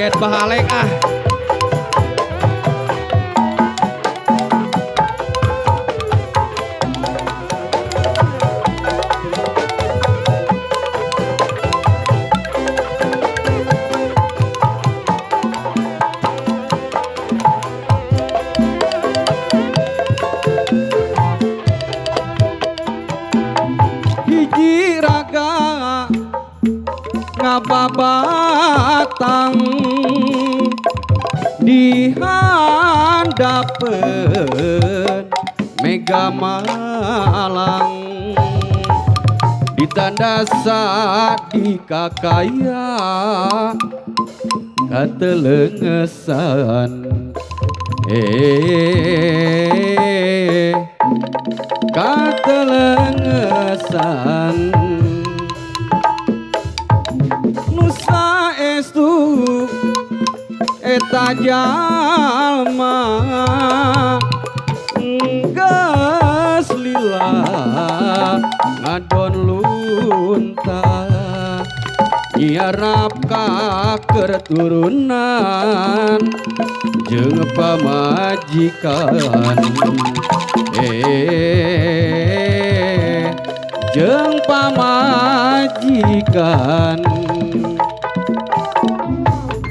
Joget bahalek ah. Hiji raga ngababatang di handapeun Mega Malang ditanda di kakaya katelengesan katelengesan nusa estu eta jalma geus lila ngadon lunta nyiarap ka keturunan jeung pamajikan jeung pamajikan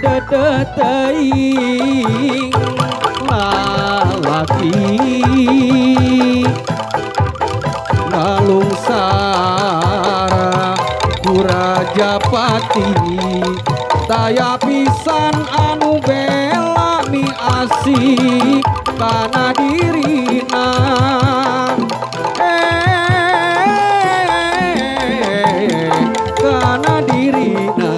dedeh teuing lalaki nalungsara ku Rajapati taya pisan anu bela mi asih kana dirina kana dirina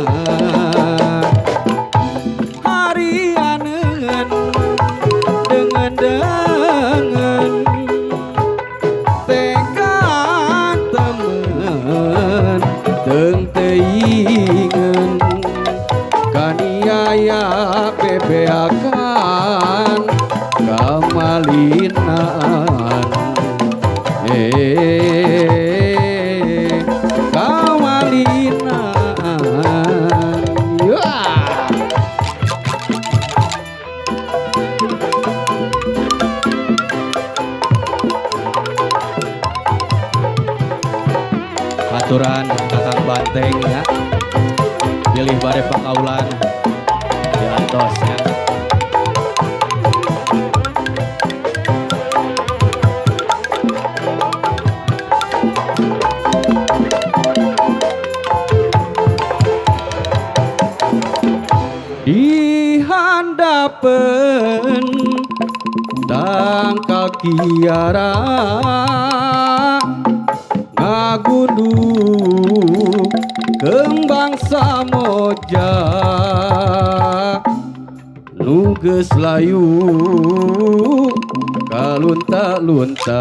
harianeun dengan tekan temen teung teuingeun kaniaya bebeakan kamalinan kamalinan ya. Aturan Kakang Banteng ya. Pilih bare pakaulan diantos ya. Di handapeun tangkal kiara ngagunduk kembang samoja nu geus layu kalunta-lunta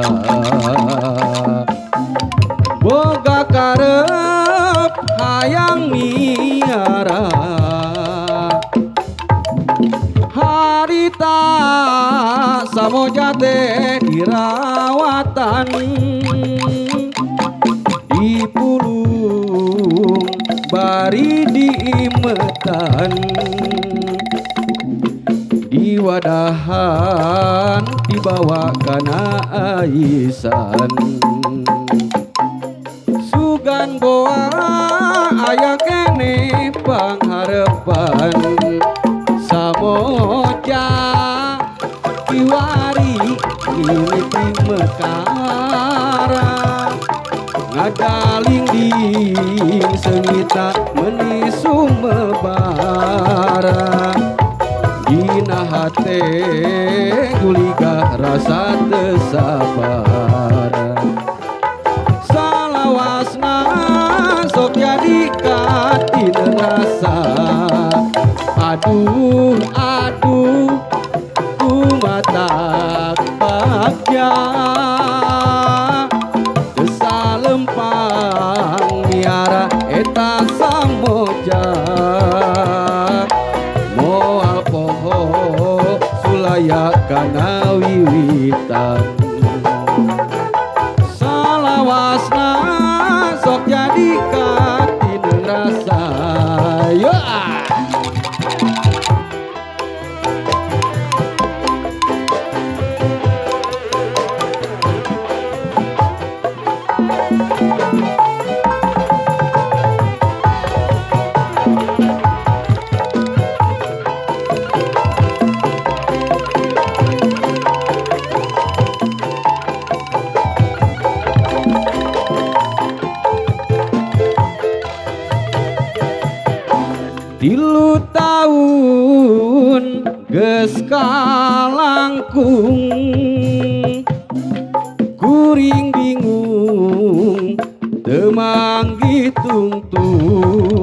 boga karep hayang miara harita samoja teh dirawatan dipulung bari diimetan diwadahan dibawa kana aisan sugan boa aya kene pangharepan samoja kiwari mimiti mekara ngadaling ding sengita meni sumebara dina hate guligah rasa teu sabar salawasna sok jadi katina rasa aduh aduh kumatak bagja salempang miara eta samoja moal poho sulaya kana wiwitan salawasna sok jadi katineng rasa ya. 3 tahun geus kalangkung, kuring bingung teu manggih tungtung.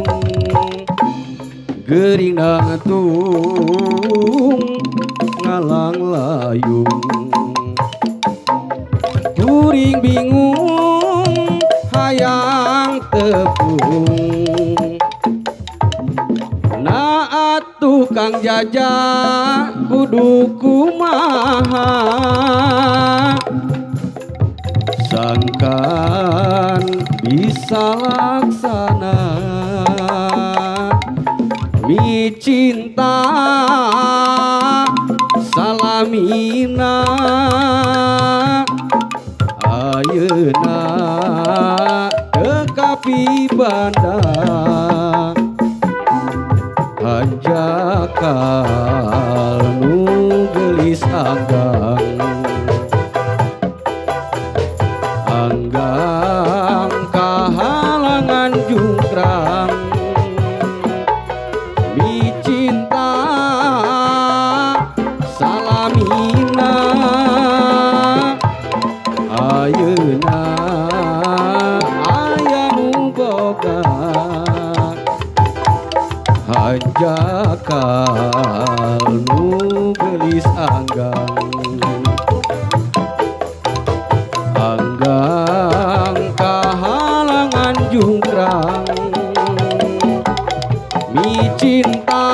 Gering nangtung ngalang layung, kuring bingung hayang tepung. Na atuh Kang Jaja, kudu kumaha? Sangkan bisa laksana. Micinta salamina ayeuna teu kapibanda. Hanjakal nu geulis anggang, anggang kahalangan jungkrang. Micinta salamina ayeuna aya nu boga. Hanjakal nu geulis anggang, anggang kahalangan jungkrang. Micinta